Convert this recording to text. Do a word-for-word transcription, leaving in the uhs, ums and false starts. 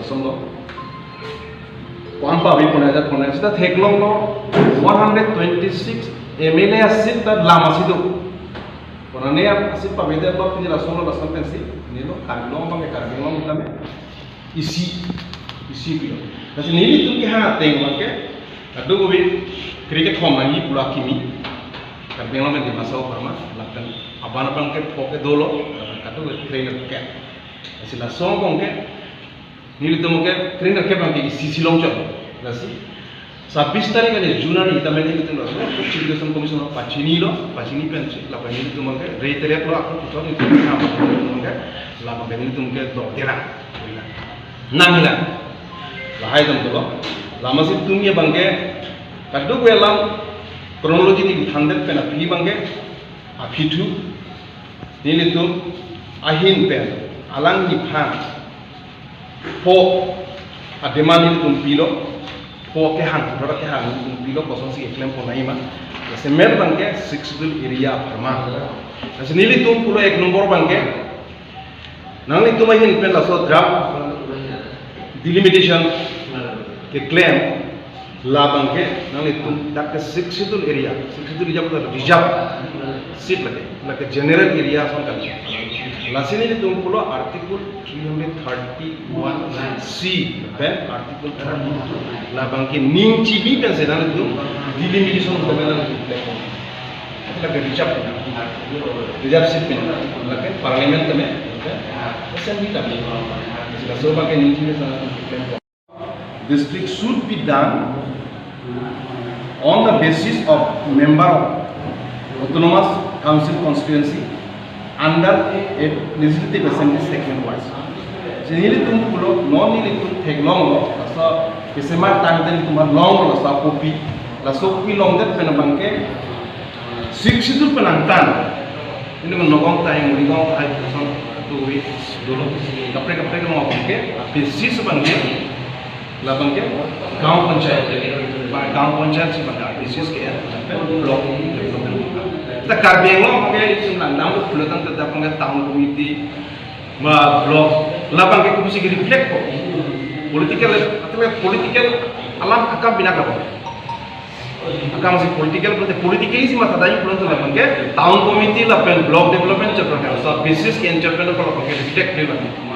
Solo. Ko-an pavi pon ajat pon ajat sita theklonglo one hundred twenty-six M L A a-seat ta lam a-seat do. Konane a-seat pavidet lo pini lason lo lason pensi. Nilo Karbi Anglong abang ke Karbi Anglong tame isi, isi pilo. Lasi nelitum kehang ateng abang ke, kadokave kre-kethom nangji pulo akimi. Karbi Anglong pen Dima Hasao apharman, lapen aban abang ke pho ke dolo, lapen kadokave kre-kethom. Lasi lason abang ke, nelitum ke kre-kethom abang ke isi isi longchot. Lasi, sabis tarik ane June ari tame nelitum laso Chief Election Commission pachinilo, pachini pensi, lapen nelitum ke reiterate lo ako puthot nelitum ke, lapen nelitum ke dok dera. Nanglang. Lahai dam dolo. Lasi tumi abang ke, kadokave alam chronology neli thandet pen aphi abang ke, aphi thu, nelitum ahin pen, alangliphan, pho a-demand nelitum pilo, pho kehang, pho kehang nelitum pilo, kosonsi keklem pon nangji ma. Lasi main abang ke Sixth Schedule area apharman. Lasi nelitum pulo ek nombor abang ke, nanglitum ahin pen laso draft delimitation keklem, labang ke nanglitum dak ke Sixth Schedule area, Sixth Schedule area pulo reserve seat lake, lake general area ason kan. Lasi nelitum pulo Article three hundred thirty-one C pen Article thirty-two, labang ke ning chibi pensi nanglitum delimitation keklem, lake reserve, reserve seat pen, lake Parliament tame, lake Assembly tame. Laso abang ke ning chibi pensi nanglitum keklem. District should be done on the basis of member of Autonomous Council constituency under a legislative assembly segment wise. Si nelitum pulo, non nelitum theklonglo, laso kesemar tang nelitum longlo, laso kopi, laso kopi longdet pen abang ke Sixth Schedule pen angtan. Nelitum Nagaon tahai, Morigaon tahai, Puson, Tuwi, dolo, kaprek kaprek abang ke, basis abang ke, labang ke, Gaon Panchayat, ba Gaon Panchayat si abang ke, basis ke, block development. Ta Karbi Anglong ke, itum nang nang pulo tangte abang ke town committee, ba block, labang ke kopusi ke-reflect ko. Political, atau political alam akam binak labang. Akam si political, politically si mathadai pulo tangte labang ke, town committee lapen block development chapter ke, so basis ke chapter ko labang ke, reflect labang ke.